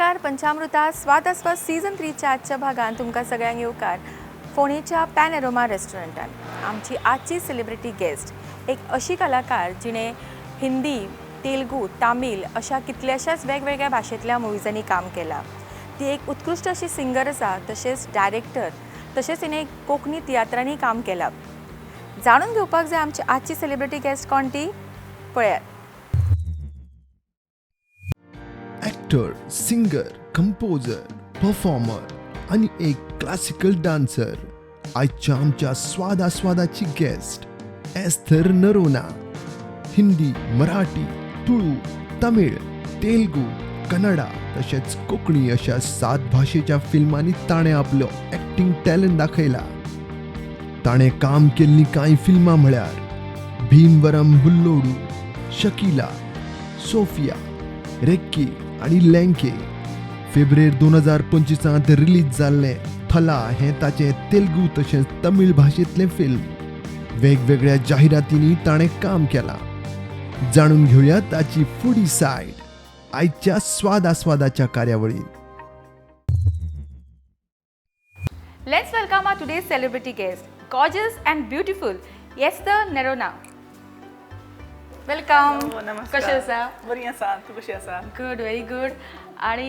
नमस्कार. पंचामृता स्वादास्वाद सीझन 3च्या आजच्या भागान तुमकां सगळ्यांक येवकार फोंडेच्या पॅनरोमा रेस्टॉरंटान. आमची आजची सेलिब्रिटी गेस्ट एक अशी कलाकार जिणे हिंदी, तेलुगू, तामील अशा कितल्याशाच वेगवेगळ्या भाशेंतल्या मुविजांनी काम केलां. ती एक उत्कृश्ट अशी सिंगर आसा, तशेंच डायरेक्टर, तशेंच तिणें कोंकणी तियात्रांनी काम केलां. जाणून घेवपाक जाय आमची आजची सेलिब्रिटी गेस्ट कोण ती, पळयात. ॲक्टर, सिंगर, कंपोजर, परफॉर्मर आणि एक क्लासिकल डान्सर. आजच्या आमच्या स्वादास्वादाची गेस्ट एस्थर नरोना. हिंदी, मराठी, तुळू, तमिळ, तेलुगू, कन्नडा तशेंच कोंकणी अशा सात भाशेच्या फिल्मांनी ताणें आपलो ॲक्टिंग टॅलंट दाखयला. ताणें काम केल्लीं कांय फिल्मां म्हळ्यार भीमवरम बुल्लोडू, शकीला, सोफिया, रेक्की आनी लँके. फेब्रेर 2025त रिलीज जाल्लें थला हें ताचें तेलुगू तशेंच तमीळ भाशेंतलें फिल्म. वेगवेगळ्या जाहिरातींनी ताणें काम केलां. जाणून घेवया ताची फुडी सायड आयच्या स्वाद आस्वादाच्या कार्यावळींत. Let's welcome our today's celebrity guest, gorgeous and beautiful Esther Noronha. Welcome. हो, नमस्कार. कशें आसा? बरी आसा, तूं कशी आसा? Good, very good. आणि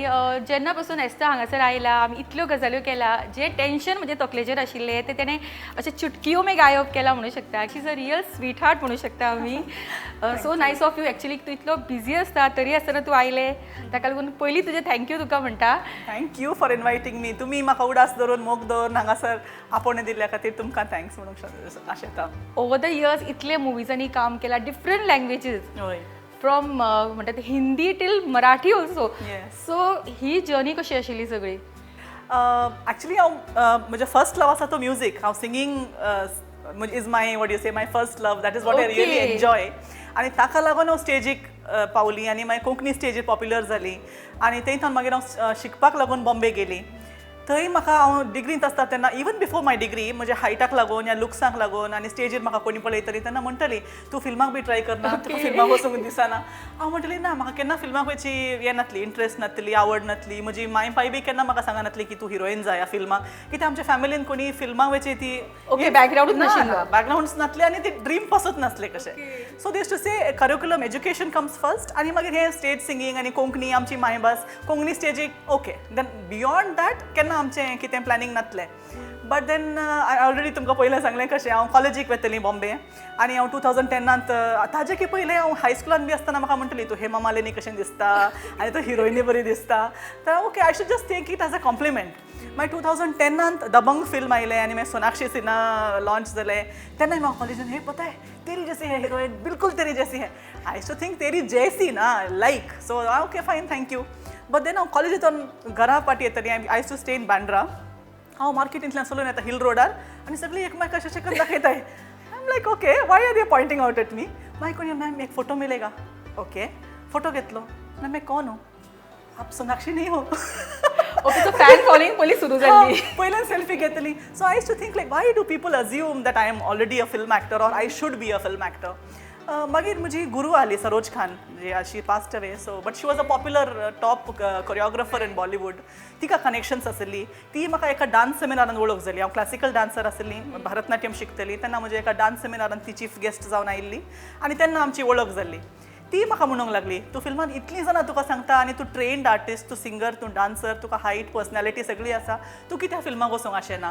जेन्ना पासून एस्ता हांगासर आयला, आमी इतल्यो गजाल्यो केला, जे टेन्शन म्हजे तकलेचेर आशिल्लें तें तेणें अशें चुटकियो में गायब केला म्हणू शकता. She is a real sweetheart म्हणू शकता आमी. So nice of you, actually. तूं इतलो बिजी आसता तरी आसतना तूं आयलें, ताका लागून पयलीं तुजें thank you तुका म्हणटा. Thank you for inviting me. तुमी म्हाका उडास धरून, मोग दवरून हांगासर आपोवणें दिल्ल्या खातीर तुमकां thanks म्हणूंक आशेता. ओवर the years इतले मुवीजांनी काम केलां, डिफरंट लँग्वेजीस, फ्रॉम म्हणटा ते Hindi till Marathi also. So ही जर्नी कशी आशिल्ली सगळी? ॲक्च्युली हांव म्हजें फर्स्ट लव आसा तो म्युजीक. हांव singing is my, what you say, my first love. That is what I really enjoy. आनी ताका लागून हांव स्टेजीक पावली आनी मागीर कोंकणी स्टेजीर पॉप्युलर जाली आनी थंय थावन मागीर हांव शिकपाक लागून बॉम्बे गेली. थंय म्हाका, हांव डिग्रींत आसता तेन्ना, इवन बिफोर माय डिग्री, म्हज्या हायटाक लागून या लुक्साक लागून आनी स्टेजीर म्हाका कोणी पळयतली तेन्ना म्हणटली, "तूं फिल्माक बी ट्राय करना? तुका फिल्माक वचूंक दिसना?" हांव म्हणटली, "ना, म्हाका केन्ना फिल्माक वयची हें नासली, इंट्रस्ट नासली, आवड नासली." म्हजी माय पाय बी केन्ना म्हाका सांगनासली की तूं हिरोईन जाय फिल्माक. कित्याक आमच्या फॅमिलीन कोणी फिल्माक वयची ती background च नाशिल्लो. बॅकग्रावंड नासले आनी ती ड्रीम पासून नासले कशें. So they used to say curriculum, education comes first आनी मागीर हे स्टेज सिंगींग आनी कोंकणी, आमची मायभास, कोंकणी स्टेजीक ओके. Then beyond that केन्ना आमचें कितें प्लॅनिंग नासलें. बट then I already तुमकां पयलें सांगलें कशें हांव कॉलेजीक वेतली बॉम्बे आनी हांव 2010नांत, ताजे की पयलें हांव हायस्कुलान बी आसतना म्हाका म्हणटली, "तूं हेमा मालिनी कशें दिसता आनी तूं हिरोइनी बरी दिसता." तर okay, I should just take it as a compliment. मागीर 2010नांत दबंग फिल्म आयलें आनी मागीर सोनाक्षी सिन्हा लॉन्च जालें. तेन्ना म्हाका कॉलेजीन, "हे, पता है, तेरी जैसी है हिरोइन, बिल्कुल तेरी जैसी है." I to think तेरी जैसी ना, like, so okay, fine, thank you. But then हांव कॉलेजींतून घरा पाटी येतली. I used to stay in Bandra. हांव मार्केटींतल्यान चलून येता हिल रोडार आनी सगळीं एकमेकां अशें करून दाखयताय. I am like, "Okay, why are they pointing out at me?" मागीर कोणी, "मॅम, एक फोटो मिलेगा?" ओके, फोटो घेतलो. "मॅम, मैं कौन हूँ? आप सोनाक्षी नहीं हो?" ओके, सो फॅन फॉलोइंग पयलीं सुरू जाल्ली. पयल्यान सेल्फी घेतली. So I used to think like, why do people assume that I am already a film actor or I should be a film actor? मागीर म्हजी गुरू आली, सरोज खान जी, she passed away, so, but she was a popular top choreographer in Bollywood. तिका connections आसली. ती म्हाका एका डान्स सेमिनारान वळख जाली. हांव क्लासिकल डान्सर आसली, भरतनाट्यम शिकतली तेन्ना म्हज्या एका डान्स सेमिनारान ती चीफ गेस्ट जावन आयिल्ली आनी तेन्ना आमची वळख जाल्ली. ती म्हाका म्हणूंक लागली, "तूं फिल्मान, इतलीं जाणां तुका सांगता आनी तूं ट्रेन्ड आर्टिस्ट, तूं सिंगर, तूं डान्सर, तुका हायट, पर्सनॅलिटी सगळी आसा, तूं कित्याक फिल्माक वचूंक अशें ना?"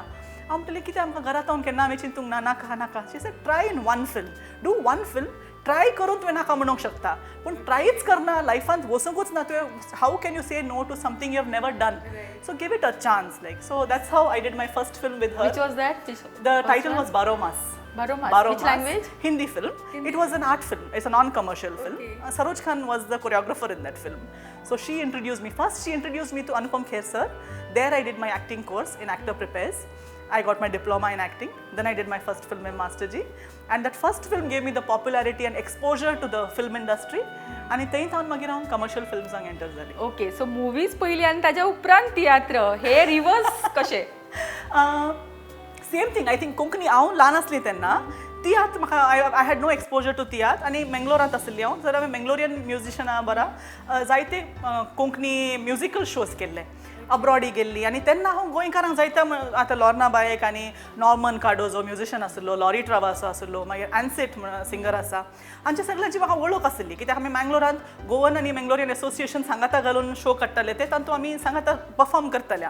हांव म्हणटलें, "कित्याक, आमकां घरांत हांव केन्ना हांवें चिंतूंक ना." "नाका, नाका," she said, "try in one film, do one film. Try करून तुवें नाका म्हणूंक शकता, पूण ट्रायच करना, लायफांत वचूंकूच ना तुवें, how can you say no to something you have never done? So give it a chance." Like, so that's how I did my first film with her. Which was that? The title was Baromas. Baromas. Baromas. Which language? Hindi film. It was an art film. It's a non-commercial film. Saroj Khan was the choreographer in that film. So she introduced me. First, she introduced me to Anupam Kher sir. There, I did my acting course in Actor Prepares. I got my diploma in acting. Then I did my first film in Master Ji. And that first film gave me the popularity and exposure to the film industry. आनी थंय थावन मागीर हांव commercial फिल्म्सांक enter जाली. Okay, so movies पयली आनी ताच्या उपरांत तियात्र, हे रिवर्स कशें? Same thing, I think. Konkani हांव ल्हान आसली तेन्ना तियात्र म्हाका I had no exposure to तियात्र आनी मेंगलोरांत आशिल्ली हांव, जर हांवें मेंगलोरियन म्युजिशना बरा जायते कोंकणी म्युजिकल शोज केल्ले, अब्रॉडी गेल्ली. आनी तेन्ना हांव गोंयकारांक जायत्या आतां लोर्ना बायक आनी नॉर्मन कार्डोजो म्युजिशन आशिल्लो, लॉरी ट्रावासो आशिल्लो, मागीर एन्सेट म्हण सिंगर आसा, हांच्या सगळ्यांची म्हाका वळख आशिल्ली, कित्याक आमी मँगलोरांत गोवन आनी मेंगलोरियन एसोसिएशन सांगाता घालून शो काडटाले, ते तातूंत आमी सांगाता परफॉर्म करताले.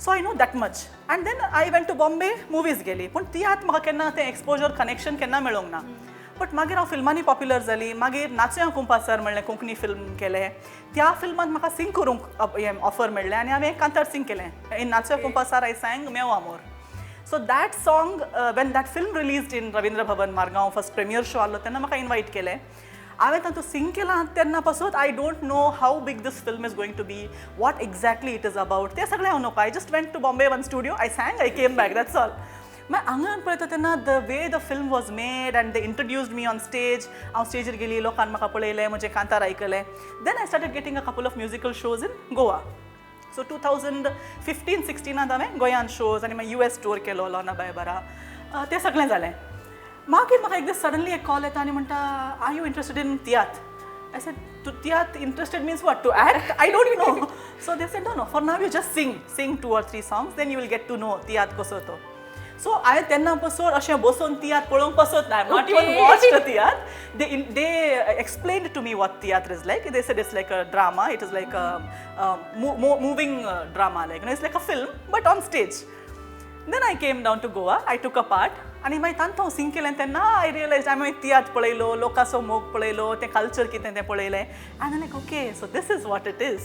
So I know that much. And then I went to Bombay, movies गेली, पूण तियात्र म्हाका केन्ना तें एक्सपोजर कनेक्शन केन्ना मेळोंक ना. बट मागीर हांव फिल्मांनी पॉप्युलर जाली. मागीर नाचया कुंपासर म्हणलें कोंकणी फिल्म केलें. त्या फिल्मांत म्हाका सिंग करूंक हें ऑफर मेळ्ळें आनी हांवें कांतार सिंग केलें. In Nachuya Kumpasar I sang Meu Amor. So that song, when that film released in Ravindra Bhavan Margao, first premiere show आहलो तेन्ना म्हाका इनवायट केलें. हांवें तातूंत सिंग केलां. तेन्ना पासून I don't know how big this film is going to be, what exactly it is about, तें सगळें हांव नको. I just went to Bombay, one studio, I sang, I came back, that's all. मागीर हांगा पळयता तेन्ना the way the film was made and they introduced me on stage, हांव स्टेजीर गेली, लोकान म्हाका पळयलें, म्हजें कांतार आयकलें. Then I started getting a couple of musical shows in Goa. So 2015 सिक्स्टिनांत हांवें गोंयांत शोज आनी मागीर यू एस टूर केलो लोर्ना बाय बारा, तें सगळें जालें. मागीर म्हाका एक दीस सडनली एक कॉल येता आनी म्हणटा, "Are you interested in tiatr?" I said, "To tiatr interested means what? To act? I don't know." So they said, No, for now you just sing. Sing two or three songs, then you will get to know तियात्र कसो तो." So हांवें तेन्ना पासून अशें बसून तियात्र पळोवंक पासत ना, not even watch the tiatr. They explained to me what tiatr is like. They said it's like a drama, it is like a moving drama, like it's like a film but on stage. Then I came down to Goa, I took a part आनी मागीर तांतू हांव सिंग केलें. तेन्ना I realise, हांवें मागीर तियात्र पळयलो, लोकांचो मोग पळयलो, तें कल्चर कितें तें पळयलें आनी like, okay, so this is what it is.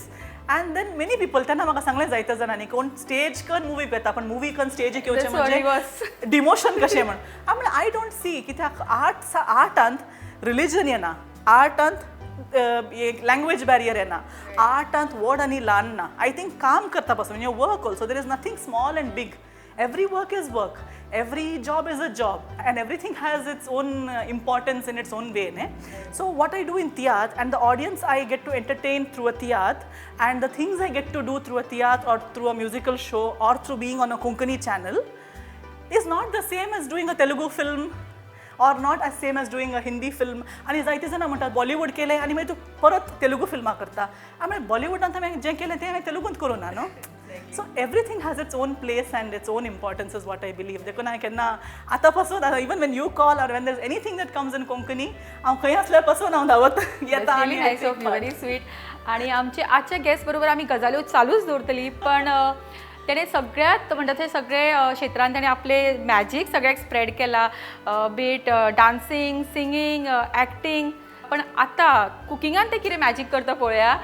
And then many people, तेन्ना म्हाका सांगलें जायत्या जाणांनी, कोण स्टेज कन मुवी येता पण मुवी कन स्टेजीक येवचें म्हणजे डिमोशन कशें म्हण. हांव म्हणलें, I don't see, कित्याक आर्ट आर्टांत रिलिजन येना, आर्टांत एक लँग्वेज बॅरियर येना, आर्टांत व्हड आनी ल्हान ना. I think काम करता पासून your work also, there is nothing small and big. Every work is work, every job is a job, and everything has its own importance in its own way, ne? So what I do in tiatr and the audience I get to entertain through a tiatr and the things I get to do through a tiatr or through a musical show or through being on a Konkani channel is not the same as doing a Telugu film or not as same as doing a Hindi film. आनी जायते जाणां म्हणटात, बॉलिवूड केलें आनी मागीर तूं परत तेलुगू फिल्मां करता. हांवें बॉलिवूडांत हांवें जें केलें तें हांवें तेलुगूंत करूं ना न्हू. So everything has its own place and its own importance is what I believe. देखून हांवें केन्ना आतां पासून, even when you call or when there is anything that comes in Konkani, हांव खंय आसल्यार पासून हांव धांवत येता आनी nice of you, very sweet. आणि आमचे आजच्या गेस्ट बरोबर आमी गजाल्यो चालूच दवरतली, पण तेणे सगळ्यात म्हणटा ते सगळे क्षेत्रान तेणे आपले मॅजीक सगळ्याक स्प्रेड केला, be it dancing, singing, acting, पण आतां कुकिंगान ते कितें मॅजीक करता पळोवया.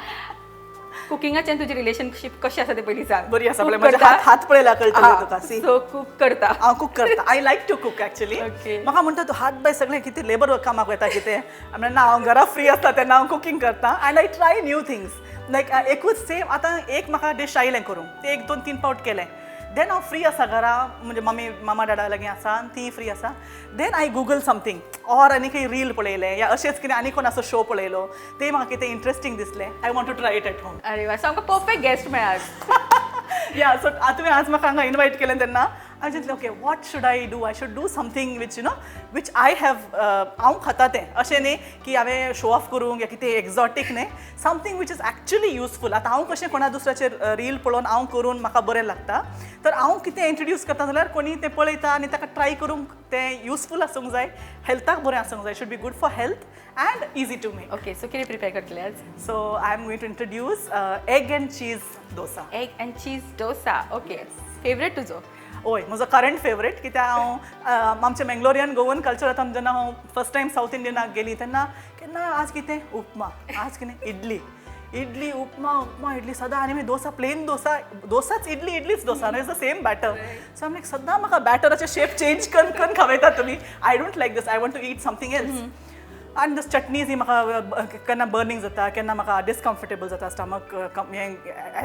कुकिंगाचें तुजें रिलेशनशीप कशें आसा तें पयलीं सांग. बरी आसा. पळय, म्हजे हात हात पळयल्यार कळटलें तुका, सी. सो कूक करता? हांव कूक करता. I like to cook actually. म्हाका म्हणटा, तूं हात बाय सगळें कितें लेबर वर्क कामाक वता कितें? म्हणल्यार ना, हांव घरा फ्री आसता तेन्ना हांव कुकींग करता and I try new things, like एकूच सेम आतां एक म्हाका डीश आयलें करूंक, तें एक दोन तीन फावट केलें, देन हांव फ्री आसा घरा, म्हणजे मम्मी मामा डाडा लागीं आसा आनी ती फ्री आसा, then I Google something or आनी खंय रील पळयलें या अशेंच कितें आनी कोण असो शो पळयलो, तें म्हाका कितें इंट्रस्टींग दिसलें, I want to try it at home. अरे वा, सो आमकां परफेक्ट गेस्ट मेळ्ळा. या, सो तुवें आज म्हाका हांगा इनवायट केलें तेन्ना हांवें चिंतलें, okay, what should I do? I should do something which you know which I have, हांव खाता तें, अशें न्ही की हांवें शो ऑफ करूंक या कितें एक्झॉटीक न्ही, something which is actually useful. आतां हांव कशें कोणा दुसऱ्याचेर रील पळोवन हांव करून म्हाका बरें लागता, तर हांव कितें इंट्रोड्यूस करता जाल्यार कोणी तें पळयता आनी ताका ट्राय करूंक तें युजफूल आसूंक जाय, हेल्थाक बरें आसूंक जाय, should be good for health and easy to make. Okay, so कितें प्रिपेर करतले आज? So I am going to introduce egg and cheese dosa. Egg and cheese dosa, okay. Favourite तुजो? हय, म्हजो करंट फेवरेट, कित्याक हांव आमचें मेंगलोरियन गोवन कल्चर, आतां जेन्ना हांव फर्स्ट टायम सावथ इंडियनाक गेली तेन्ना केन्ना आज कितें उपमा, आज कितें इडली, इडली उपमा, उपमा इडली सदां, आनी मागीर डोसा, प्लेन डोसा, डोसाच इडली, इडलीच dosa, it's the same batter. So आमी सदां म्हाका बॅटराचे शेप चेंज करून करून खावयतात तुमी. I don't like this, I want to eat something else. आनी दस चटणीज ही म्हाका केन्ना बर्निंग जाता, केन्ना म्हाका डिसकम्फर्टेबल जाता, स्टमक हें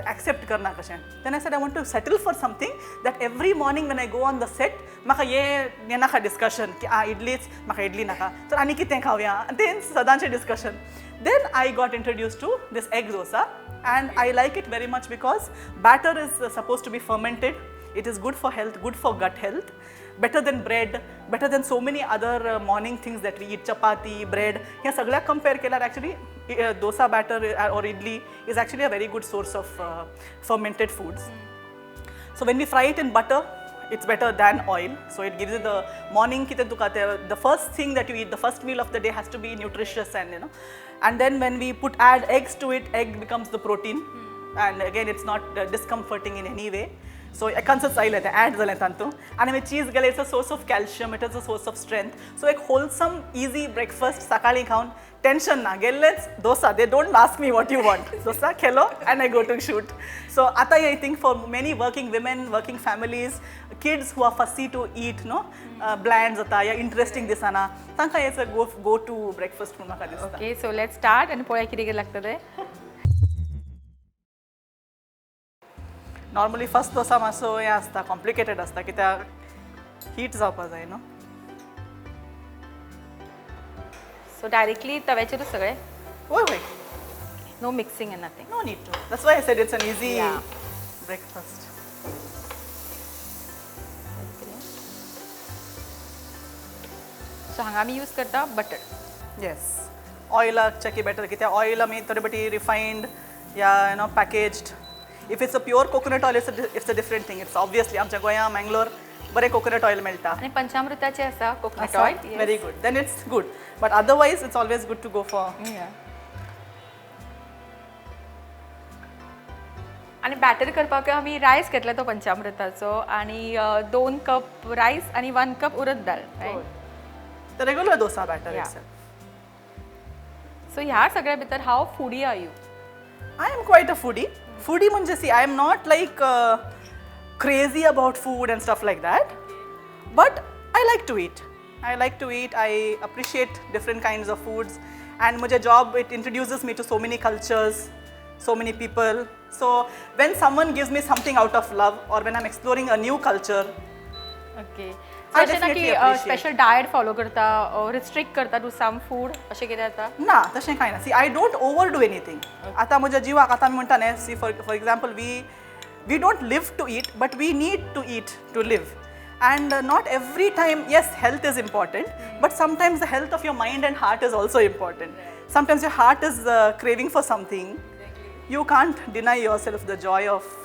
एक्सेप्ट करना कशें. Then I said I want to settle for something that every morning when I go on the set म्हाका हें नाका डिस्कशन की आ इडलीच, म्हाका इडली नाका तर आनी कितें खावया, तें सदांचें discussion. Then I got introduced to this egg dosa and I like it very much because batter is supposed to be fermented. It is good for health, good for gut health. Better than bread, better than so many other morning things that we eat, chapati, bread. ह्या सगळ्याक compare केल्यार actually dosa batter or idli is actually a very good source of fermented foods. So when we fry it in butter, it's better than oil. So it gives you the morning कितें तुका ते the first thing that you eat, the first meal of the day has to be nutritious and you know. And then when we put add eggs to it, egg becomes the protein. And again, it's not discomforting in any way. So एकांचोच आयलें तें Adv जालें तातूंत आनी मागीर चीज गेलें, it's a source of calcium, it is a source of strength. So एक wholesome easy breakfast सकाळीं खावन टेन्शन ना गेल्लेच dosa. They don't ask me what you want, dosa Khelo and I go to shoot. So आतां I think for many working women, working families, kids who are fussy to eat, no, bland जाता या interesting दिसना, तांकां it's a go to breakfast म्हणून म्हाका दिसता. Okay, so let's start आनी पळोवया कितें कितें लागता तें. नॉर्मली फर्स्ट डोसा मातसो हें आसता, कॉम्प्लिकेटेड आसता, कित्याक हीट जावपा जाय न्हू. सो डायरेक्टली तव्याचेरूच सगळें? वय वय. No mixing and nothing? No need to. That's why I said it's an easy breakfast. So हांगा आमी यूज करता बटर. येस, ऑयलाक की बेटर, कित्याक ऑयल आमी थोडे पटी रिफायंड या you know packaged. If it's a pure coconut oil, it's a different thing. It's obviously आमच्या गोंया मँगलोर बरें कोकोनट ऑयल मेळटा. आनी पंचामृताचें आसा coconut oil. Very good, then it's good, but otherwise it's always good to go for. आनी batter करपाक आमी rice घेतला तो पंचामृताचो आनी 2 कप रायस आनी 1 cup urad dal, right? The regular dosa batter itself. So ह्या सगळ्या भितर how foodie are you? I am quite a foodie. Foodie म्हणजे see, I am not like crazy about food and stuff like that, but I like to eat. I like to eat. I appreciate different kinds of foods, and म्हजे job, it introduces me to so many cultures, so many people. So when someone gives me something out of love or when I'm exploring a new culture, okay. I अशें ना की definitely appreciate. Special diet follow करता, restrict करता to some food, अशें कितें जाता? ना, तशें कांय ना. See, I don't overdo anything. आतां म्हज्या जिवाक आतां आमी म्हणटा न्ही, see, for example, we don't live to eat, but we need to eat to live. And not every time, yes, health is important, but sometimes the health of your mind and heart is also important. Sometimes your heart is craving for something. You can't deny yourself the joy of.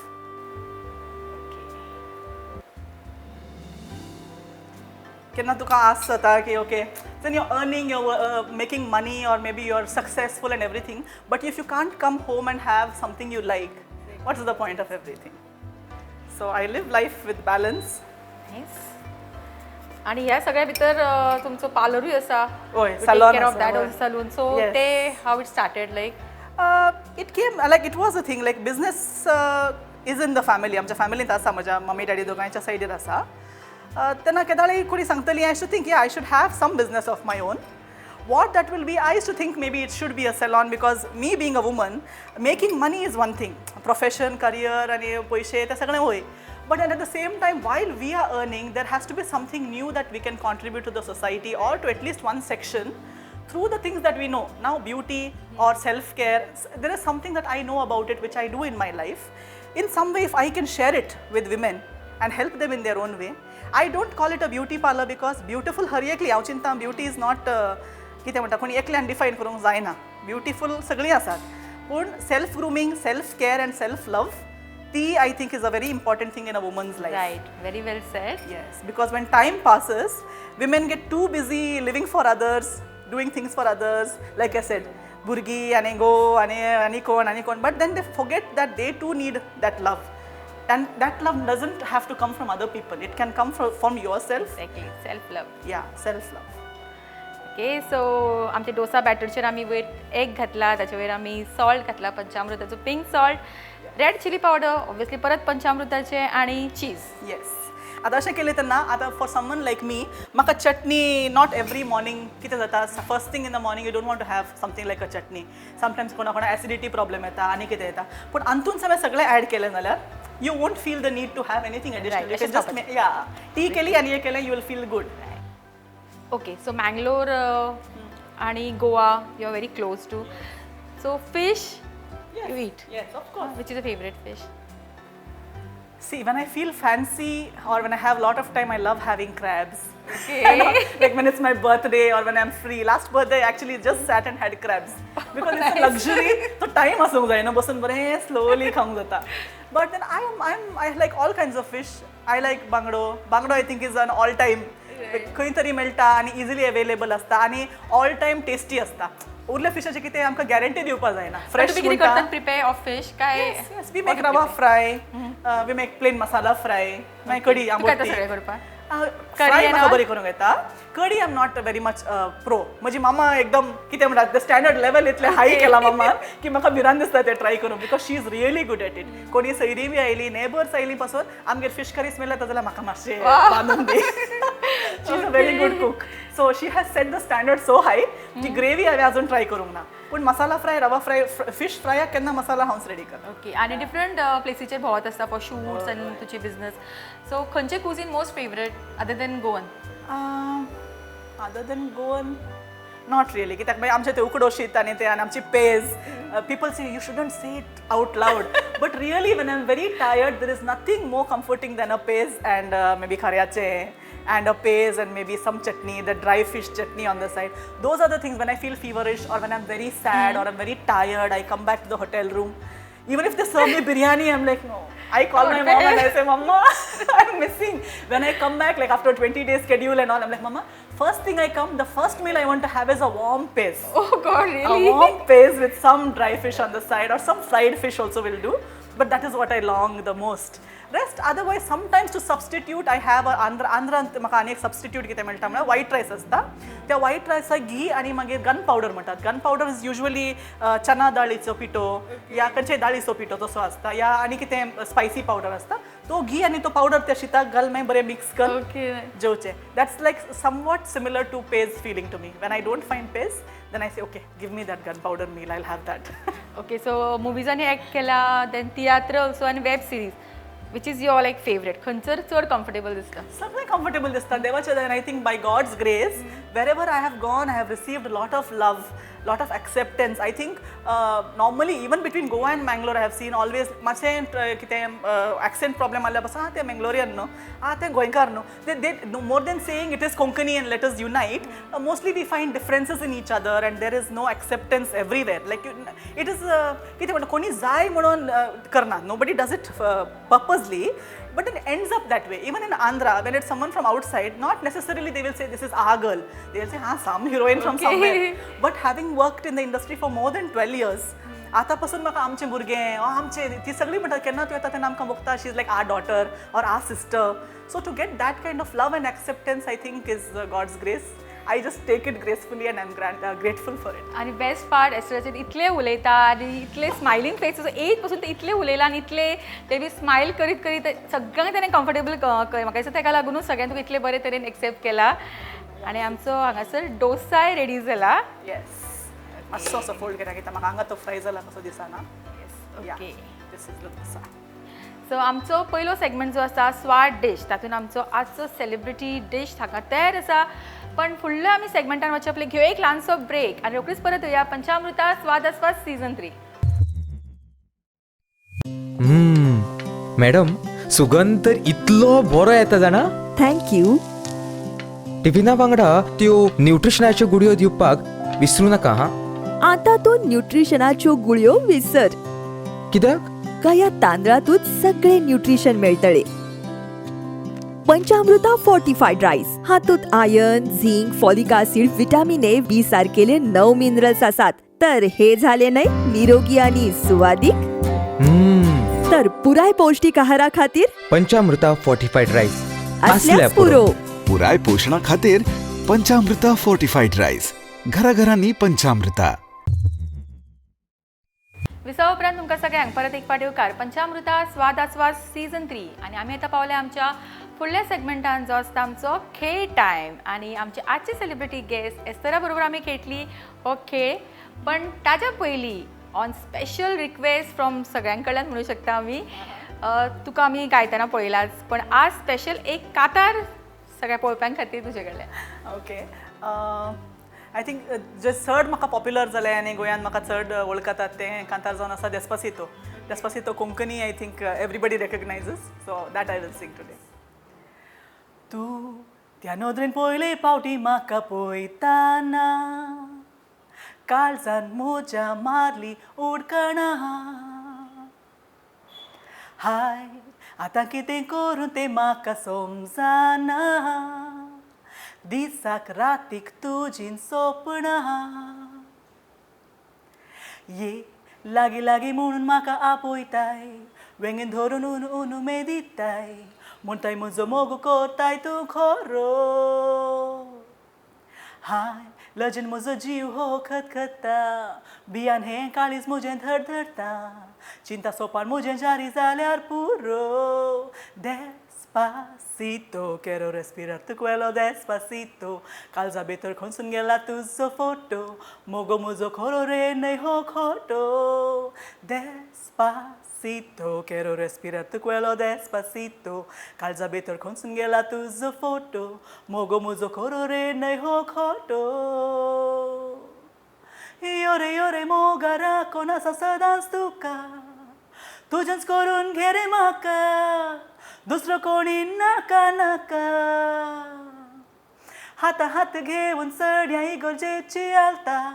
केन्ना तुका आस जाता की okay, then you're earning, you're making money, or maybe you're successful and everything, but if you can't come home and have something you like, what is the point of everything? So I live life with balance. Nice. आनी ह्या सगळ्या भितर तुमचो पार्लरूय आसा. हय, You salon take care of आसा, that हय. also, salon. So Yes. ते how it started, like? It came like it was a thing, like business is in the family. आमच्या फॅमिलींत आसा, म्हज्या मम्मी डॅडी दोगांयच्या सायडीर आसा. तेन्ना केदाळी कोणी सांगतली, I used to think I should have some business of my own. What that will be, I used to think maybe it should be a salon, because me being a woman, making money is one thing, profession, career आनी पयशे ते सगळें वय, but at the same time, while we are earning, there has to be something new that we can contribute to the society or to at least one section through the things that we know. Now beauty or self-care, there is something that I know about it which I do in my life. In some way, if I can share it with women and help them in their own way. I don't call it a beauty parlor because beautiful हर एकली, हांव चिंता beauty is not कितें म्हणटा, कोणी एकल्यान define करूंक जायना. Beautiful सगळीं आसात, पूण self grooming, self care and self love, ती I think is a very important thing in a woman's life. Right, very well said. Yes, because when time passes, women get too busy living for others, doing things for others. Like I said, भुरगीं आनी घोव आनी आनी कोण आनी कोण, but then they forget that they too need that love. And that love doesn't have to come from other people. It can come from yourself. Exactly, self-love. Yeah, self-love. Okay, so आमचे डोसा बॅटरचेर आमी वयर egg घातला, ताचे वयर आमी salt घातला, पंचामृताचो pink salt, red chilli powder, obviously परत पंचामृताचे आनी चीज. येस. आतां अशें केलें तेन्ना आतां फॉर समवन लायक मी, म्हाका चटणी not every morning कितें जाता, first thing in the morning you don't want to have something like a chutney. Sometimes कोणा कोणा एसिडिटी प्रॉब्लम येता आनी कितें येता, पूण अंतून सगळें सगळें ऍड केलें जाल्यार you won't feel the need to have anything additional. You can just yeah tea केली आनी हें केलें, you will feel good. Okay, so Mangalore आणि Goa you are very close to, so fish you eat? Yes, of course. Which is a favourite fish? See, when I feel fancy or when I have lot of time, I love having crabs. Like when it's my birthday or when I'm free. Last birthday, I actually just sat and had crabs because it's a luxury. तो time आसूंक जाय न्हू, बसून बरें slowly खावंक जाता. But then I like all kinds of fish. I like बांगडो. बांगडो I think is an all time, खंय तरी मेळटा आनी इजिली अवेलेबल आसता आनी ऑल टायम टेस्टी आसता. उरल्या फिशाचें कितें आमकां गॅरंटी दिवपा जायना. फ्रेश फ्रेश तुमी कितें करतात प्रिपेर ऑफ फिश काय? Yes, we make rava fry, we make plain masala fry, मागीर कडी. तुका येता सगळें करपाक? फ्राय and म्हाका all? बरी करूंक येता. कडी I am not very much pro. म्हजी मामा एकदम, कितें म्हणटात, the standard level इतलें हाय केला मामान की म्हाका भिरांत दिसता तें ट्राय करूंक, because she is really good at it. कोणी सयरीं बी आयली, नेबर्स आयली पासून, आमगेर फिश करी स्मेल येता जाल्यार म्हाका मातशें बांदून दी. She is a very good cook, so she has set the standard so high की ग्रेवी हांवें अजून ट्राय करूंक ना, पूण मसाला फ्राय, रवा फ्राय, फिश फ्रायाक केन्ना मसाला हांवच रेडी करता. ओके, आनी डिफरंट प्लेसीचेर भोंवत आसता फॉर शूट्स आनी तुजी बिजनस, सो खंयचे cuisine most favourite other than Goan? Other than Goan, not really. कित्याक मागीर आमचें ते उकडो शीत आनी ते आनी आमची पेज. People say you shouldn't say it out loud, but really, when I am very tired, there is nothing more comforting than a page and maybe खाऱ्याचें and a page and maybe some chutney, the dry fish chutney on the side. Those are the things when I feel feverish or when I'm very sad or I'm very tired, I come back to the hotel room. Even if they serve me biryani, I'm like, no. I call my mom and I say, "Mama, I'm missing." When I come back, like after 20 days schedule and all, I'm like, "Mama, first thing I come, the first meal I want to have is a warm pez." Oh God, A really? Warm pez with some dry fish on the side or some fried fish also will do. But that is what I long the most. Rest, otherwise, sometimes to substitute, I have a Andhra, आंध्रांत म्हाका आनी एक substitute कितें मेळटा म्हळ्यार वायट rice आसता. त्या वायट रायसाक घी आनी मागीर गन पावडर म्हणटात. गन पावडर is usually चना दाळीचो पिठो या खंयच्याय दाळीचो पिठो तसो आसता या आनी कितें स्पायसी पावडर आसता. तो घी आनी तो पावडर त्या शिताक घाल, मागीर बरें मिक्स कर, जेवचें. That's like somewhat similar to pez feeling to me. When I don't find pez, then I say, "Okay, give me that gun powder meal, I have that." Okay, so मुवीजांनी act केला, then तियात्र also आनी web series. Which is your like favourite? खंयसर चड comfortable दिसता? सगळें comfortable दिसता देवाच्या दयेन. I think by God's grace, wherever I have gone, I have received lot of love, lot of acceptance. I think normally, even between Goa and Mangalore, I have seen always मातशें कितें accent problem आसल्यार पासून, आं, ते Mangalorean न्हू, आं, ते गोंयकार न्हू. They more than saying it is Konkani and let us unite, mostly we find differences in each other and there is no acceptance everywhere. Like, it is कितें म्हणटा, कोणी जाय म्हणून करना. Nobody does it purposely, but it ends up that way. Even in Andhra, when it's someone from outside, not necessarily they will say, "This is our girl." They will say, "Ah, some heroine from somewhere." But having worked in the industry for more than 12 years, आतां पासून म्हाका आमचे भुरगे, आमचे ती सगळीं म्हणटात, केन्ना तूं येता तेन्ना आमकां बघता, she is like our daughter or our sister. So to get that kind of love and acceptance, I think is God's grace. I just take it gracefully and I am grateful for it. आनी best part, एस्टराचेर इतले उलयता आनी इतले स्मायलींग face, एक पसून ते इतले उलयला आनी इतले ते बी स्मायल करीत करीत सगळ्यांक तेणें कम्फर्टेबल. म्हाका दिसता तेका लागुनूच सगळ्यांक तुका इतले बरे तरेन एक्सेप्ट केला. आनी आमचो हांगासर डोसाय रेडी जाला. येस, मातसो असो फोल्ड केला कित्याक म्हाका हांगा तो फ्राय जाला कसो दिसना. This is the dosa. So आमचो पयलो सेगमेंट जो आसा स्वाद डीश, तातूंत आमचो आजचो सेलिब्रिटी डीश हांगा तयार आसा. पण फुडल्या आमी सेगमेंटान वचचे पयलीं घेवया एक ल्हानसो ब्रेक आनी रोखडीच परत येवया. पंचामृता स्वाद आस्वाद सीझन 3. मॅडम, सुगंध तर इतलो बरो येता जाणा. Thank you. टिफिना वांगडा त्यो न्युट्रिशनाच्यो गुळयो दिवपाक विसरू नाका हा. आता तूं न्युट्रिशनाच्यो गुळयो विसर. कित्याक? कया तांदळातूच सगळे न्युट्रिशन मेळटले. पंचामृता फोर्टिफायड रायस हातूंत iron, zinc, folic acid, vitamin A, B सारकेले 9 minerals आसात. तर हे झाले न्हय निरोगी आणि सुवादीक. तर पुराय पौष्टिक आहारा खातीर पंचामृता फोर्टिफायड रायस. असल्याच पुरो. पुराय पोशणा खातीर पंचामृता फोर्टिफाईड राईस. घराघरांनी पंचामृता. विसवा उपरांत तुमकां सगळ्यांक परत एक फावट येवकार पंचामृता स्वाद आस्वाद सीझन 3. आनी आमी आतां पावले आमच्या फुडल्या सेगमेंटान, जो आसता आमचो खेळ टायम. आनी आमचे आजचे सेलिब्रिटी गेस्ट एस्तरा बरोबर आमी खेळटली हो खेळ. पण ताज्या पयलीं ऑन स्पेशल रिक्वेस्ट फ्रॉम सगळ्यां कडल्यान म्हणू शकता आमी, तुका आमी गायतना पळयलाच, पण आज स्पेशल एक कातार सगळ्या पळोवप्यां खातीर तुजे कडल्यान. ओके, I think जे चड म्हाका पॉप्युलर जालें आनी गोंयांत म्हाका चड वळखतात तें कांतार जावन आसा Despacito. Despacito Konkani I think everybody recognises, so that I will sing today. तूं त्या नदरेन पयले पावटी म्हाका पळयताना काळजान म्हज्या मारली उडकणां. हाय आतां कितें करूं तें म्हाका समजना, दिसाक रातीक तुजीं सपनां. ये लागीं लागीं म्हणून म्हाका आपयताय, वेंगेन धरून उन उनुमे दिताय, म्हणटाय म्हजो मोग कोताय तूं खरो. हाय लजेन म्हजो जीव हो खतखत्ता, भियान हें काळीज म्हजें धडधडटा, चिंता सोपान म्हजें जारी जाल्यार पुरो. Despacito, quiero respirar tu cuello despacito, काळजा भितर खंयसून गेला तुजो फोटो, मोगो म्हजो खरो रे न्हय हो खोटो. Despacito, quiero respirar tu cuello despacito, काळजा भितर खंयसून गेला तुजो फोटो, मोगो म्हजो खरो रे न्हय हो खोटो. यो रे यो रे मोगा राखून आसा सदांच तुका, तुजेंच करून घे रे म्हाका, दुसरो कोणी नाका नाका. हाता हात घेवन चड्या इगर्जेची आलतार,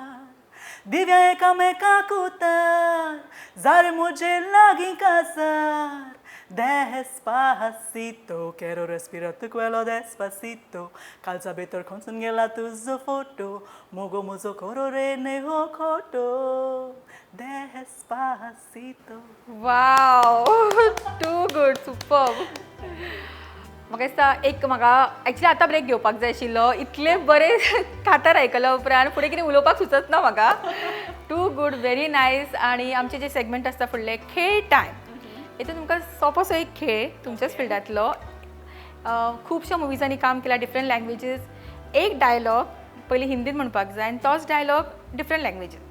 दिव्या एकामेकाक उतार, जार म्हजे लागीं Kasar. Despacito, quiero respirar tu cuello despacito, काळजा भितर खंयसून गेला तुजो फोटो, मोगो म्हजो खरो रे न्हय हो खोटो. Despacito. Wow, too good, super. म्हाका दिसता एक म्हाका एक्चुली आतां ब्रेक घेवपाक जाय आशिल्लो, इतले बरें कांतार आयकल्या उपरांत फुडें कितें उलोवपाक सुचत ना म्हाका. Too good, very nice. आनी आमचे जे सेगमेंट आसता फुडले खेळ टायम, हितून तुमकां सोंपोसो एक खेळ तुमच्याच फिल्डांतलो, खुबश्या मुविजांनी काम केलां डिफरंट लँग्वेजीस, एक डायलॉग पयलीं हिंदीन म्हणपाक जाय आनी तोच डायलॉग डिफरंट लँग्वेजीन.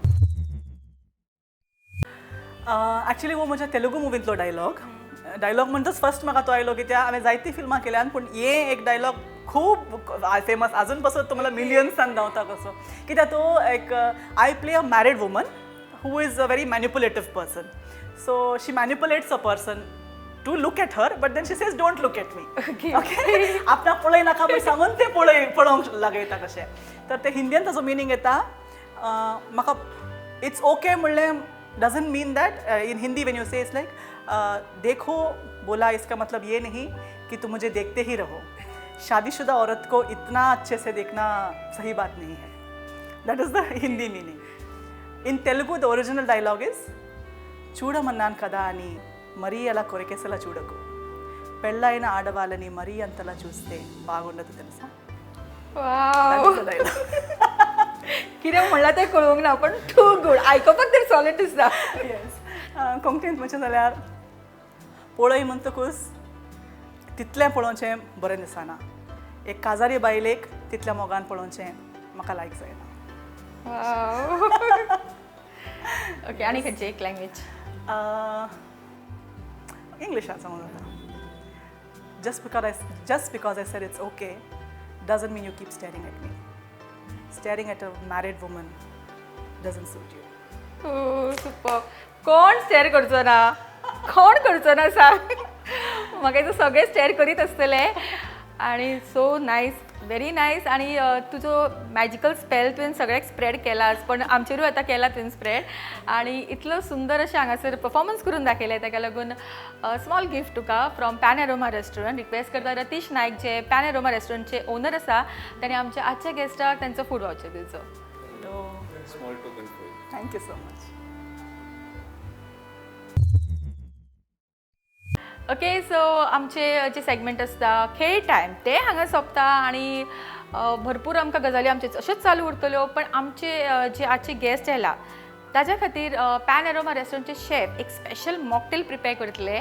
एक्चुली हो म्हज्या तेलुगू मुवींतलो डायलॉग. डायलॉग म्हणटच फर्स्ट म्हाका तो आयलो कित्याक हांवें जायतीं फिल्मां केल्यान, पूण हे एक डायलॉग खूब फेमस अजून पासून तुम्हाला मिलियन्सान धांवता कसो, कित्याक तो एक I play a married woman who is a very manipulative person. So she manipulates a person to look at her, but then she says don't look at me. Okay, आपणाक पळय नाका म्हण सांगून ते पळय पळोवंक लागयता कशें. तर ते हिंदीन ताजो मिनींग येता, म्हाका it's okay म्हणलें doesn't mean that in Hindi when you say it's like देखो बोला, इसका मतलब ये नहीं कि तुम मुझे देखते ही रहो. शादीशुदा औरत को इतना अच्छे से देखना सही बात नहीं है. That is the Hindi meaning. In Telugu the original dialogue is చూడమన్నాను కదా అని మరీ అలా కొరికేసేలా చూడకు, పెళ్ళైన ఆడవాళ్ళని మరీ అంతలా చూస్తే బాగుండదు తెలుసా. कितें म्हणलां तें कळूंक ना, पण टू गुड, आयकुपाक तरी सॉलिड दिसता. येस, कोंकणींत म्हणचें जाल्यार पळय म्हणटकूच तितलें पळोवचें बरें दिसना, एक काजारी बायलेक तितल्या मोगान पळोवचें म्हाका लायक जायना. ओके, आनी खंयची एक लँग्वेज? इंग्लिशान सांगूं जाता. Just because I said it's okay doesn't mean you keep staring at me. Staring at a married woman doesn't suit you. Super. कोण स्टेर करचो ना, कोण करचो ना सांग, म्हाका दिसता सगळे स्टेर करीत आसतले. आनी सो नायस, व्हेरी नायस. आनी तुजो मॅजिकल स्पेल तुवें सगळ्याक स्प्रेड केलाच, पण आमचेरूय आतां केला तुवें स्प्रेड, आनी इतलो सुंदर अशें हांगासर परफॉर्मन्स करून दाखयलें, ताका लागून स्मॉल गिफ्ट तुका फ्रॉम पॅनरोमा रेस्टॉरंट. रिक्वेस्ट करता रतीश नायक जे पॅनरोमा रेस्टॉरंटचे ओनर आसा, ताणें आमच्या आजच्या गेस्टाक तांचो फूड वावचर दिवचो. Small token for you. Thank you so much. Okay, so आमचे जे सेगमेंट आसता खेळ टायम ते हांगा सोंपता, आनी भरपूर आमकां गजाली आमचे अश्योच चालू उरतल्यो, पण आमचे जे आजचे गेस्ट आयला ताज्या खातीर पॅनरोमा रेस्टॉरंटचे शेफ एक स्पेशल मॉकटेल प्रिपेर करतले.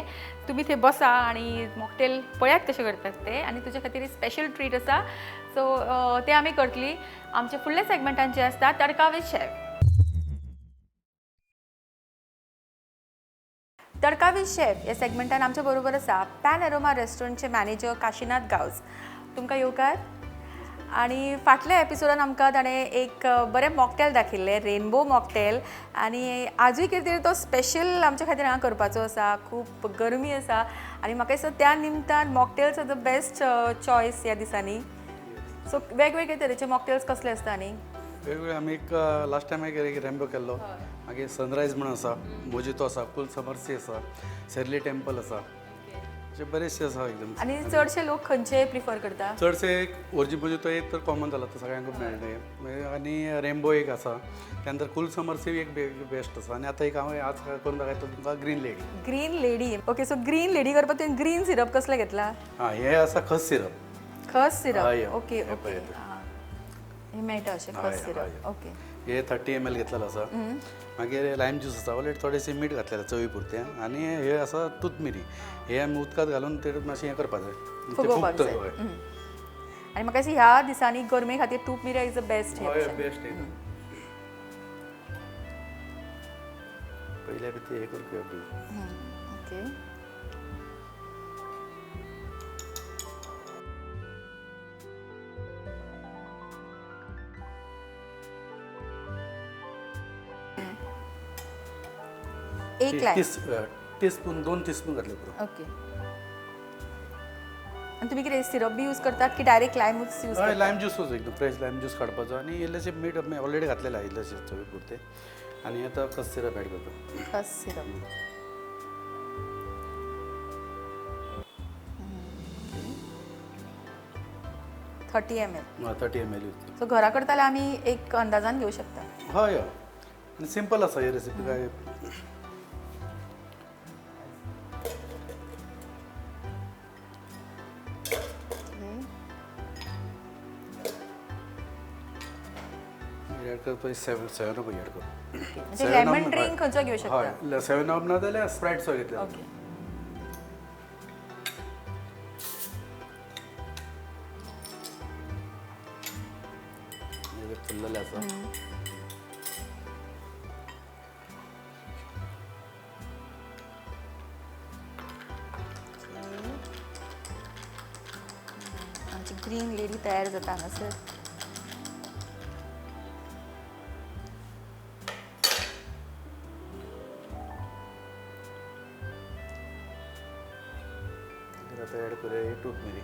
तुमी थंय बसा आनी मॉकटेल पळयात कशें करतात ते, आनी तुज्या खातीर एक स्पेशल ट्रीट आसा, सो ते आमी करतली आमचे फुडल्या सेगमेंटान जे आसता tadka with chef. Tadka with chef ह्या सेगमेंटान आमच्या बरोबर आसा पॅनरोमा रेस्टॉरंटचे मॅनेजर काशीनाथ गांवस. तुमकां येवकार. आनी फाटल्या एपिसोडान आमकां ताणें एक बरें मॉकटेल दाखयल्लें, रेनबो मॉकटेल. आनी आजूय कितें तरी तो स्पेशल आमच्या खातीर हांगा करपाचो आसा. खूब गरमी आसा आनी म्हाका दिसता त्या निमतान mocktails are the best choice ह्या दिसांनी. सो वेगवेगळे तरेचे मॉकटेल्स कसले आसता? आनी वेगवेगळे आमी एक लास्ट टायम एक रेम्बो केल्लो, मागीर सनरायज म्हणून आसा, मोजितो आसा, फूल समर्सी आसा, सेर्ली टेम्पल आसा, अशे बरेचशे आसा एकदम. आनी चडशे लोक खंयचे प्रिफर करता? चडशे एक वर्जी मोजितो एक तर कॉमन जाला, तो सगळ्यांकूच मेळटा, आनी रेम्बो एक आसा, त्या नंतर कूल समर्सी एक बेस्ट आसा. आनी आतां एक हांव आज करून दाखयता तुमकां green lady. Green lady, okay. So green lady करपाक तुवें ग्रीन सिरप कसलें घेतला? हां, हे आसा खस सिरप. खस सिरप, हय, ओके हे ओके. पळय. हे मेळटा अशें खस सिरप, ओके. हे 30 ml घेतलेलो आसा. मागीर लायम ज्यूस आसा, ऑलरेडी थोडेशें मीठ घातलेलें चवी पुरतें. आनी हे आसा तूतमिरी, हे आमी उदकांत घालून ते मातशें हें करपा जाय, ते फुगोवपाक फुगता. जाय. हय. आनी म्हाका दिसता ह्या दिसांनी गरमे खातीर तूप मिऱ्या is the best. हय, बेस्ट. पयले आमी ते हे करया. ओके, एक लायम टीस्पून, 2 टीस्पून घातले पुरो. ओके. आनी तुमी कितें सिरप बी यूज करतात की डायरेक्ट लायमूच यूज हय, करतात? लायम ज्यूसूच, एकदम फ्रेश लायम ज्यूस काडपाचो. आनी इल्लेशें मीठ आमी ऑलरेडी घातलेलें आहा, इल्लेशें चवी पुरतें. आनी आतां खस सिरप एड करता. खस syrup. 30 ml. 30 ml use. So घरा करताले आमी एक अंदाजान घेवं शकता. हय हय, आनी सिंपल आसा ही रेसिपी काय. एड कर पळय, सेवन अप एड कर. म्हणजे लेमन ड्रिंक खंयचो घेवं शकता? हय, 7 अप ना जाल्यार स्प्रायटचो घेतला. ओके. फुल्लेलें आसा. आमची ग्रीन लेडी तयार जाता हांगासर. आतां एड करूया तूप मिरी.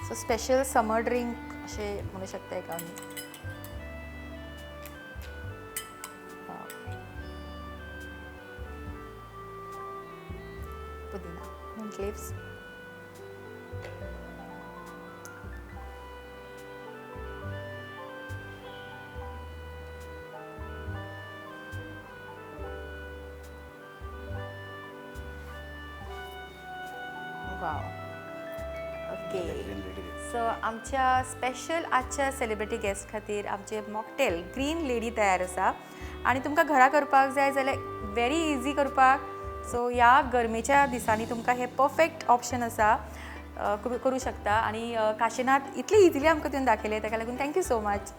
सो स्पेशल समर ड्रिंक अशें म्हणू शकता एका आमी. पुदिना, mint leaves. Wow, okay. Green lady. So आमच्या स्पेशल आजच्या सेलिब्रिटी गेस्ट खातीर आमचे मॉकटेल ग्रीन लेडी तयार आसा. आनी तुमकां घरा करपाक जाय जाल्यार वेरी इजी करपाक. सो ह्या गरमेच्या दिसांनी तुमकां हें परफेक्ट ऑप्शन आसा, करूं शकता. आनी काशिनाथ इतले इजिली आमकां तुवें दाखयलें, ताका लागून thank you so much.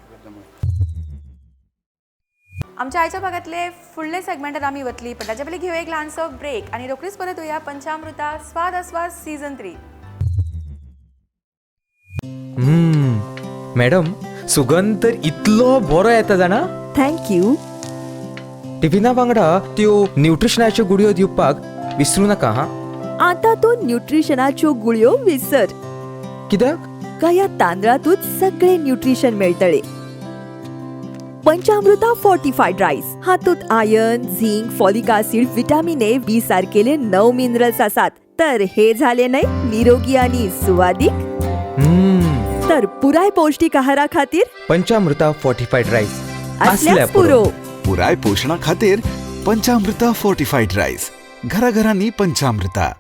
आमच्या आयच्या भागांतले फुडले सेगमेंटात आमी वतली, पण ताच्या पयलीं घेवया एक ल्हानसो ब्रेक आनी रोखडीच परत येवया पंचामृता स्वाद आस्वाद सीझन 3. मॅडम, सुगंध तर इतलो बरो येता जाणा. Thank you. टिफिना वांगडा त्यो न्यूट्रिशनाच्यो गुळयो दिवपाक विसरू नाका. हां, आता तूं न्यूट्रिशनाच्यो गुळयो विसर. कित्याक? ह्या तांदळातूच सगळे न्यूट्रिशन मेळटले. पंचामृता फोर्टिफायड रायस हातूंत iron, zinc, folic acid, vitamin A, B सारकेले 9 minerals आसात. तर हे झाले न्हय निरोगी आणि सुवादीक. तर पुराय पौष्टिक आहारा खातीर पंचामृता फोर्टिफायड रायस असल्याच पुरो. पुराय पोशणा खातीर पंचामृता फोर्टिफायड रायस, घराघरांनी Panchamrita.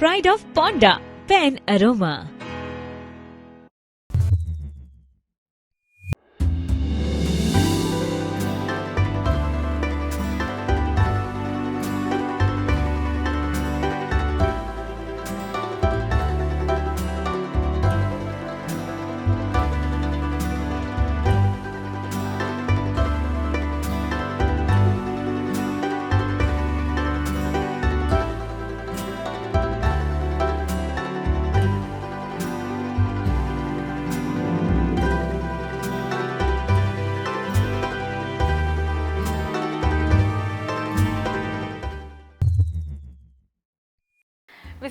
Pride of Ponda, Pen Aroma.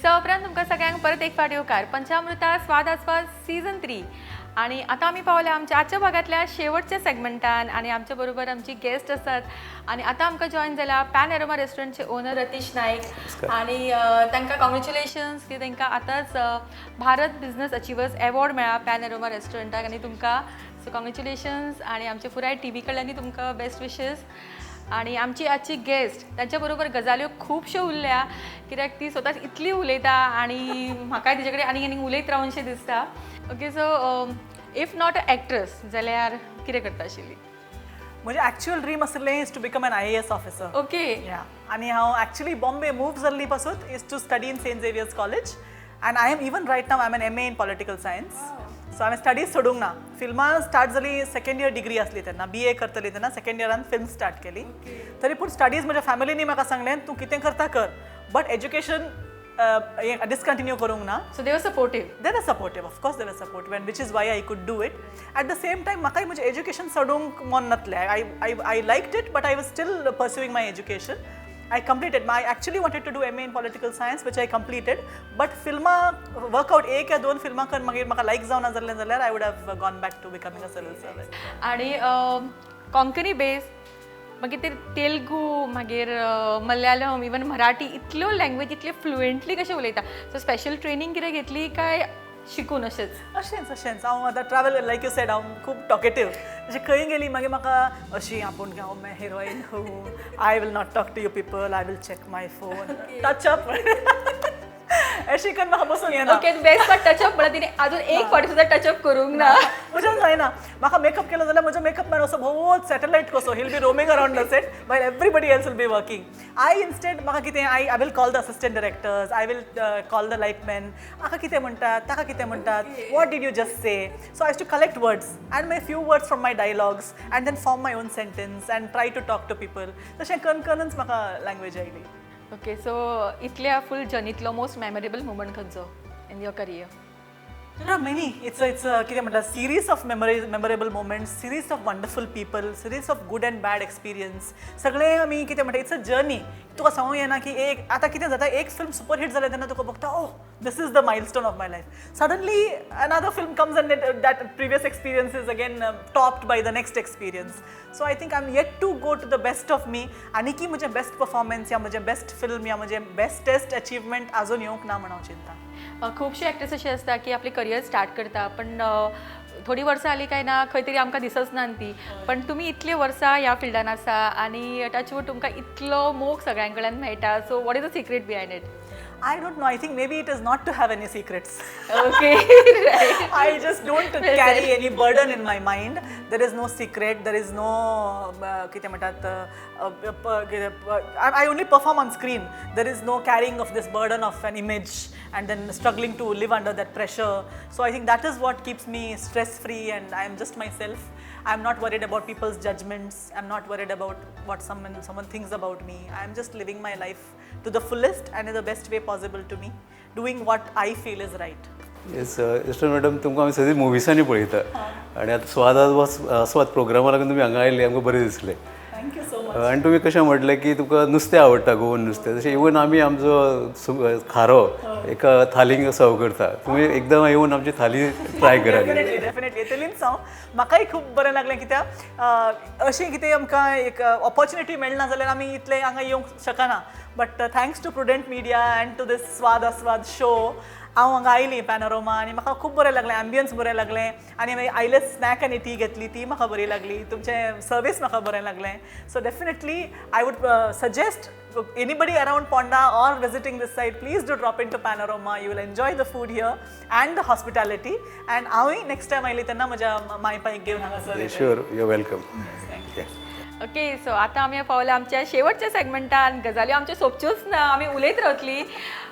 दिसा उपरांत तुमकां सगळ्यांक परत एक फावट येवकार पंचामृता स्वाद आस्वाद सीझन 3. आणि आतां आमी पावल्या आमच्या आजच्या भागांतल्या शेवटच्या सेगमेंटान आनी आमच्या बरोबर आमची गेस्ट आसात आनी आतां आमकां जॉयन जाला पॅन एरोमा रेस्टॉरंटचे ओनर रतीश नायक. आनी तांकां कॉंग्रेच्युलेशन्स की तांकां आतांच भारत बिझनस अचिवर्स एवॉर्ड मेळ्ळा पॅन एरोमा रेस्टॉरंटाक आनी तुमकां. सो कॉंग्रेच्युलेशन्स आनी आमच्या पुराय टिवी कडल्यानूय तुमकां बेस्ट विशीस. आणि आमची आजची गेस्ट, तांच्या बरोबर गजाल्यो खुबश्यो उरल्या कित्याक ती स्वताच इतली उलयता आणि म्हाकाय तिचे कडेन आनीक आनीक उलयत रावनशें दिसता. Okay, so if not a actress जाल्यार कितें करता आशिल्ली? म्हजें एक्चुअल ड्रीम आसलें is to become an IAS officer. आनी हांव एक्चुअली बॉम्बे मूव जाल्ली पासून is to study in Saint Xavier's College, and I am even right now I am an MA in political science. So हांवें studies सोडूंक ना. फिल्मां start जाली, second year degree आसली तेन्ना, बीए करतली तेन्ना सेकंड इयरान फिल्म स्टार्ट केली. तरी पूण स्टडीज म्हज्या फॅमिलीनी म्हाका सांगलें, तूं कितें करता कर, बट एज्युकेशन डिसकंटिन्यू करूंक ना. So they were supportive? They were supportive, of course they were supportive, and which is why I could do it. At the same time, म्हाकाय म्हजें एज्युकेशन सोडूंक मन नासलें. I liked it, but I was still pursuing my education. I completed my, actually wanted to do MA in political science, which I completed, but फिल्मां workout एक या दोन फिल्मां कर मागीर म्हाका लायक जावना जालें जाल्यार I would have gone back to becoming a civil servant. आणि कोंकणी बेस, मागीर ते तेलुगू, मागीर मल्याळम, इवन मराठी, इतल्यो लँग्वेज इतल्यो फ्लुएंटली कशें उलयता? सो स्पेशल ट्रेनींग कितें घेतली काय शिकून अशेंच? अशेंच अशेंच. हांव आतां ट्रॅवल, लायक you said, हांव खूब टॉकेटीव. अशें खंय गेली मागीर म्हाका अशी आपूण हांव मैं हिरोइन हूँ, I will not talk to you people, I will check my phone, touch up अशी करून म्हाका बसूंक येना. ओके, बेस्ट पार्ट, टचअप म्हळ्यार तिणे अजून एक फावटी सुद्दां टचअप करूंक ना. म्हज्यान जायना. म्हाका मेकअप केलो जाल्यार म्हजो मेकअप मॅन असो भोवच सॅटलायट कसो, he'll be roaming around the set while everybody else will be working. I instead म्हाका कितें, I will call the assistant directors, I will call the lightman, हाका कितें म्हणटात, ताका कितें म्हणटात, what did you just say? So I to collect words and my few words from my dialogues and then form my own sentence and try to talk to people. तशें करून करूनच म्हाका लँग्वेज आयली. ओके, सो इतल्या फूल जर्नीतलो most memorable moment खंयचो in your career? There are many. It's a कितें म्हणटा, series of memories, memorable moments, series of wonderful people, series of good and bad experience. सगळे आमी कितें म्हणटा, it's a journey. तुका सांगूंक येना की एक आतां कितें जाता, एक फिल्म सुपर हिट जालें तेन्ना तुका भोगता, oh, this is the milestone of my life. Suddenly another film comes and that previous experience is again topped by the next experience. So I think I am yet to go to the best of me. आनी की म्हजें best performance या म्हजें best film या म्हजें bestest achievement अजून येवंक ना म्हण हांव चिंता. खुबशे एक्टर्स अशे आसता की आपले करियर स्टार्ट करता, पण थोडी वर्सां आली काय ना खंय तरी आमकां दिसच ना ती. पण तुमी इतले वर्सां ह्या फिल्डान आसा आनी टचवूड तुमकां इतलो मोग सगळ्यां कडल्यान मेळटा. So what is the secret behind it? I don't know. I think maybe it is not to have any secrets. I just don't carry any burden in my mind. There is no secret. There is no कितें म्हणटात, I only perform on screen. There is no carrying of this burden of an image and then struggling to live under that pressure. So I think that is what keeps me stress free, and I am just myself. I am not worried about people's judgments. I am not worried about what someone thinks about me. I am just living my life to the fullest and in the best way possible to me, doing what I feel is right. Yes Esther madam, तुमकां आमी सदींच मुविसांनी पळयता आनी आतां स्वाद आस्वाद प्रोग्रामा लागून तुमी हांगा आयले, आमकां बरें दिसलें. Thank you so much. आनी तुमी कशें म्हटलें की तुका नुस्तें आवडटा, गोवन नुस्तें, तशें इवन आमी आमचो खारो एका थालींक सर्व करता. तुमी एकदम येवन आमची थाली ट्राय करा. डेफिनेटली, डेफिनेटली येतलीच हांव. म्हाकाय खूब बरें लागलें कित्याक अशें कितें आमकां एक ऑपॉर्च्युनिटी मेळना जाल्यार आमी इतलें हांगा येवंक शकना, but thanks to Prudent Media and to this Swad Aswad show हांव हांगा आयली पॅनोरोमा आनी म्हाका खूब बरें लागलें. एम्बियन्स बरें लागलें आनी मागीर आयलेच स्नॅक आनी टी घेतली, ती म्हाका बरी लागली. तुमचें सर्वीस म्हाका बरें लागलें. So definitely I would suggest anybody around Ponda or visiting this side, please do drop into Panorama. You will enjoy the food here and the hospitality. And हांवूय next time आयली तेन्ना म्हज्या माय पायक घेवन हांगासर येतलें. Sure, you welcome. Okay, so आतां आमी पावल्या आमच्या शेवटच्या सेगमेंटान. गजाल्यो आमच्यो सोंपच्योच ना, आमी उलयत रावतली.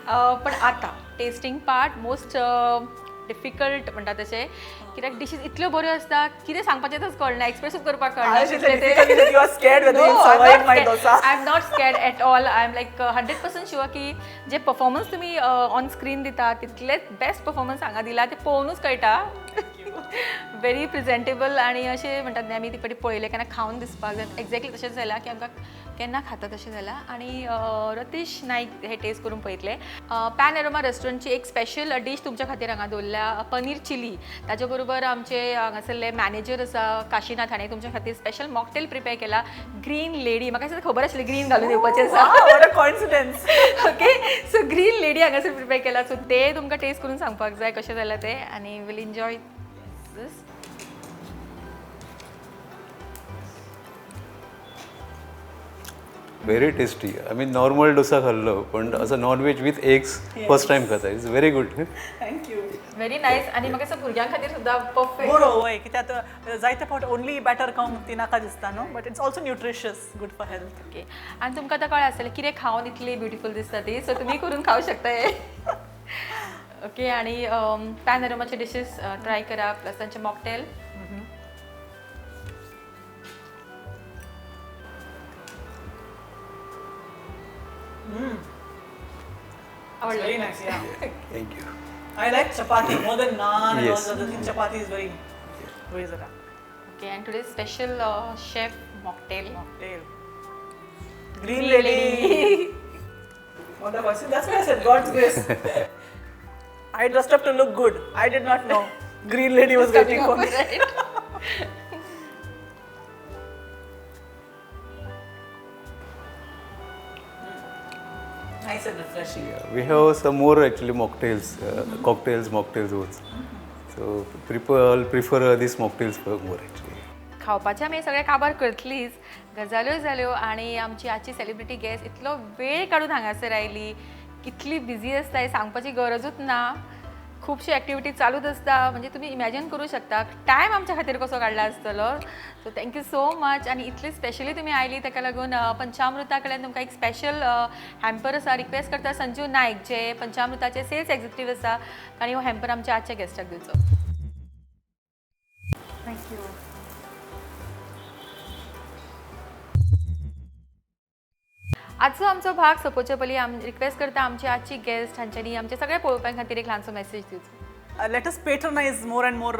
पण आतां टेस्टींग पार्ट, मोस्ट डिफिकल्ट म्हणटा तशें, कित्याक डिशीज इतल्यो बऱ्यो आसता, कितें सांगपाचें कळना, एक्सप्रेसूच करपाक कळना. I was you are scared whether you survive my dosa. I am not scared at all. I am like 100% sure की जे परफॉर्मन्स तुमी ऑन स्क्रीन दिता तितलेच बेस्ट परफॉर्मन्स हांगा दिला, ते पळोवनूच कळटा. Very presentable आनी अशें म्हणटात न्ही आमी ती पटी पळयलें केन्ना खावन दिसपाक जाय एक्झॅक्टली तशेंच जालां की आमकां केन्ना खाता तशें जालां. आनी रतीश नायक हे टेस्ट करून पळयतले. पॅनोरमा रेस्टॉरंटची एक स्पेशल डीश तुमच्या खातीर हांगा दवरल्या, पनीर चिली. ताचे बरोबर आमचे हांगासरले मॅनेजर आसा काशीनाथ, हाणें तुमच्या खातीर स्पेशल मॉकटेल प्रिपेर केला, ग्रीन लेडी. म्हाका दिसता खबर आशिल्ली ग्रीन घालून येवपाचें आसा. What a coincidence. Okay, so green lady हांगासर प्रिपेर केला, सो ते तुमकां टेस्ट करून सांगपाक जाय कशें जालां तें आनी we'll enjoy this. Very tasty. आमी नॉर्मल डोसा खाल्लो पण असं non veg with eggs first time खाता. It's very good. Thank you. Very nice. आनी म्हाका दिसता भुरग्यां खातीर सुद्दां परफेक्ट. बरो वय, कित्याक जायते फावट ओनली बॅटर खावंक ती नाका दिसता न्हू, but it's also nutritious, good for health. Okay, आनी तुमकां आतां कळ्ळें आसतलें कितें खावन इतली ब्युटिफूल दिसता ती, सो तुमी करून खावं शकता हे. ओके, आनी पॅनोरमाचे डिशीज ट्राय करा, प्लस तांचे mocktail. Very nice, yeah. Thank you. I like chapati more than naan and Yes. all the other things. Chapati is very, very zara. Okay, and today's special chef mocktail. Mocktail. Green lady. What a coincidence. That's why I said God's grace. I dressed up to look good. I did not know Green Lady was waiting for me. Right? Nice and refreshing. Yeah, we have some more actually mocktails, cocktails, mocktails also. So prefer these mocktails for more actually. खावपाचें आमी सगळें काबार करतलीच, गजाल्यो जाल्यो. आनी आमची आजची celebrity guest इतलो वेळ काडून हांगासर आयली, कितली बिजी आसता हें सांगपाची गरजूच ना. खुबशी एक्टिविटी चालूच आसता, म्हणजे तुमी इमॅजीन करूं शकता टायम आमच्या खातीर कसो काडला आसतलो. So thank you so much. आनी इतली स्पेशली तुमी आयली ताका लागून पंचामृता कडल्यान तुमकां एक स्पेशल हॅम्पर आसा. रिक्वेस्ट करता संजू नायक जे पंचामृताचे सेल्स एक्झिक्युटीव आसा, तांणी हो हॅम्पर आमच्या आजच्या गेस्टाक दिवचो. Thank you. आजचो आमचो भाग सोंपोवचे पयलीं आम रिक्वेस्ट करता आमची आजची गेस्ट हांच्यांनी आमच्या सगळ्या पळोवप्यां खातीर एक ल्हानसो मॅसेज दिवचो. Let us patronize more and more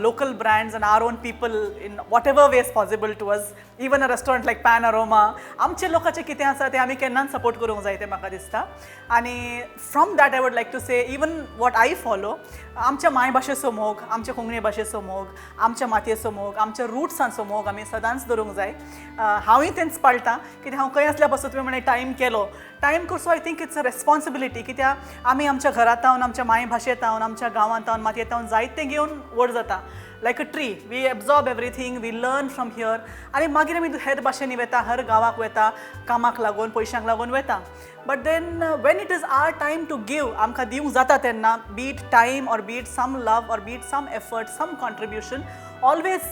local brands and our own people in whatever ways possible to us. Even a restaurant like Panorama, आमचे लोकांचे कितें आसा तें आमी केन्नाच सपोर्ट करूंक जाय तें म्हाका दिसता. आनी from that I would like to say, even what I follow, आमच्या मायभाशेचो मोग, आमच्या कोंकणी भाशेचो मोग, आमच्या मातयेचो मोग, आमच्या रुट्सांचो मोग आमी सदांच दवरूंक जाय. हांवूय तेंच पाळटा, कित्याक हांव खंय आसल्या पासून तुवें म्हणलें टायम केलो, टायम करचो. I think it's a responsibility, कित्याक आमी आमच्या घरांत आमच्या मायभाशेंत आमच्या गांवांत मातयेंत जायतें घेवन व्हड जाता. Like a tree, we absorb everything, we learn from here. आनी मागीर आमी हेर भाशेंनी वता, हर गांवाक वता, कामाक लागून पयशांक लागून वता. But then when it is our time to give, आमकां दिवंक जाता तेन्ना, be it time or be it some love or be it some effort, some contribution, always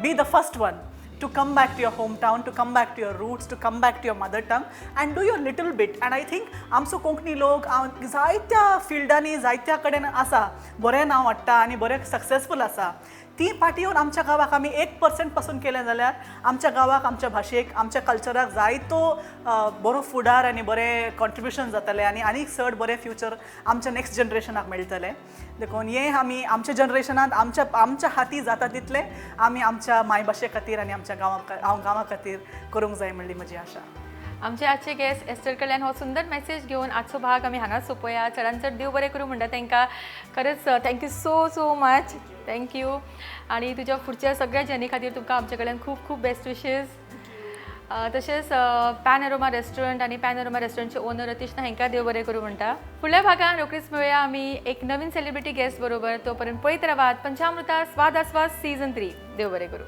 be the first one to come back to your hometown, to come back to your roots, to come back to your mother tongue and do your little bit. And I think आमचो कोंकणी लोक जायत्या फिल्डांनी जायत्या कडेन आसा, बरें नांव हाडटा आनी बरें सक्सेसफूल आसा. ती फाटी येवन आमच्या गांवाक आमी 1% पासून केलें जाल्यार आमच्या गांवाक, आमच्या भाशेक, आमच्या कल्चराक जायतो बरो फुडार आनी बरें कॉन्ट्रिब्युशन जातलें आनी आनीक चड बरें फ्युचर आमच्या नेक्स्ट जनरेशनाक मेळटलें. देखून हें आमी आमच्या जनरेशनांत आमच्या आमच्या हाती जाता तितलें आमी आमच्या मायभाशे खातीर आनी आमच्या गांवा खातीर करूंक जाय म्हणली म्हजी आशा. आमचे आजचे गेस्ट एस्टर कडल्यान हो सुंदर मॅसेज घेवन आजचो भाग आमी हांगाच सोंपोया. चडान चड देव बरें करूं म्हणटा तांकां. खरेंच thank you so so much. Thank you. आनी तुज्या फुडच्या सगळ्या जर्नी खातीर तुमकां आमचे कडल्यान खूब खूब बेस्ट विशीस. तशेंच पॅनोरमा रेस्टॉरंट आनी पॅनोरमा रेस्टॉरंटचे ओनर रतीश नायक हांकां देव बरें करूं म्हणटा. फुडल्या भागान रोखडीच मेळुया आमी एक नवीन सेलिब्रिटी गेस्ट बरोबर. तो पर्यंत पळयत रावात पंचामृता स्वाद आस्वाद सीजन 3. देव बरें करूं.